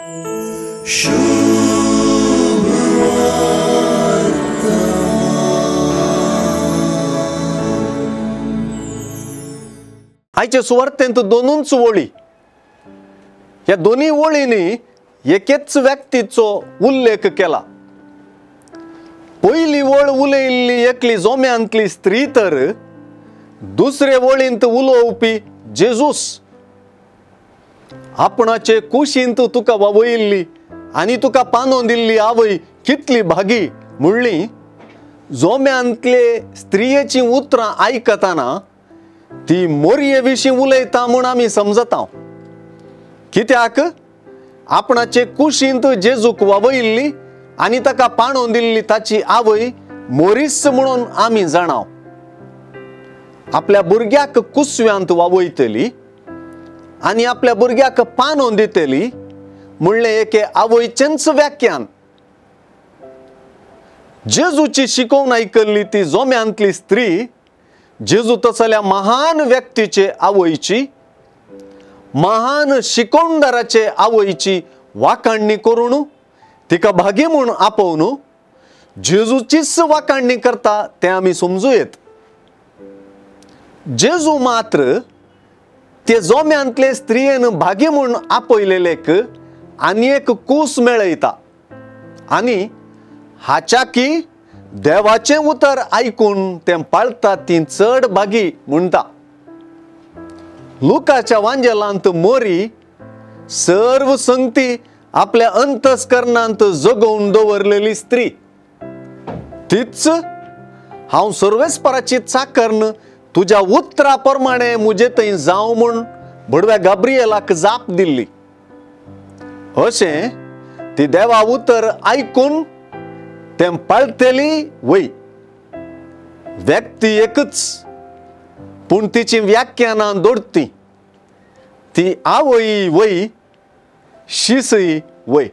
आयचे सुवार्तेंत दोनूच वळी, ह्या दोनूय वळींनी एकेच व्यक्तीचो उल्लेख केला। पयली वळ उलयिल्ली एकली जोम्यांतली स्त्री, तर दुसरे वळींत उलोवपी जेजूस। आपणाचे कुशींत तुका वावयिल्ली आनी तुका पानोवन दिल्ली आवय कितली भागी म्हणली जोम्यांतले स्त्रियेचीं उतरां आयकतना ती मोरये विशीं उलयता म्हूण आमी समजता। कित्याक आपणाचे कुशींत जेजूक वावयिल्ली आनी ताका पाणोवन दिल्ली ताची आवय मोरीस म्हणून आमी जाणाव। आपल्या भुरग्याक कुसव्यांत वावयतली आनी आपल्या भुरग्याक पानोवन दितली म्हणलें एके आवयचेंच व्याख्यान। जेजूची शिकोवन आयकल्ली ती जोम्यांतली स्त्री जेजू तसल्या महान व्यक्तीचे आवयची, महान शिकोवणदाराचे आवयची वाखाणणी करून तिका भागी म्हूण आपोवन जेजूचीच वाखाणणी करता तें आमी समजू येत। जेजू मात्र ते जोम्यांतले स्त्रियेन भागी म्हूण आपयलेलेक आनी एक कूस मेळयता आनी हाच्या की देवाचें उतर आयकून तें पाळटा ती चड भागी म्हणटा। लुकाच्या वांजेलांत मोरी सर्व संगती आपल्या अंतस्करणांत जगोवन दवरलेली स्त्री, तीच हांव सर्वेस्पराची चाकर्ण तुज्या उतरा प्रमाणे मुजे थंय जावं म्हूण भडव्या गाब्रिएलाक जाप दिल्ली। अशें ती देवा उतर आयकून तें पाळटली वय। व्यक्ती एकच, पूण तिची व्याख्यानां दोडती ती आवय वय, शिसय वय।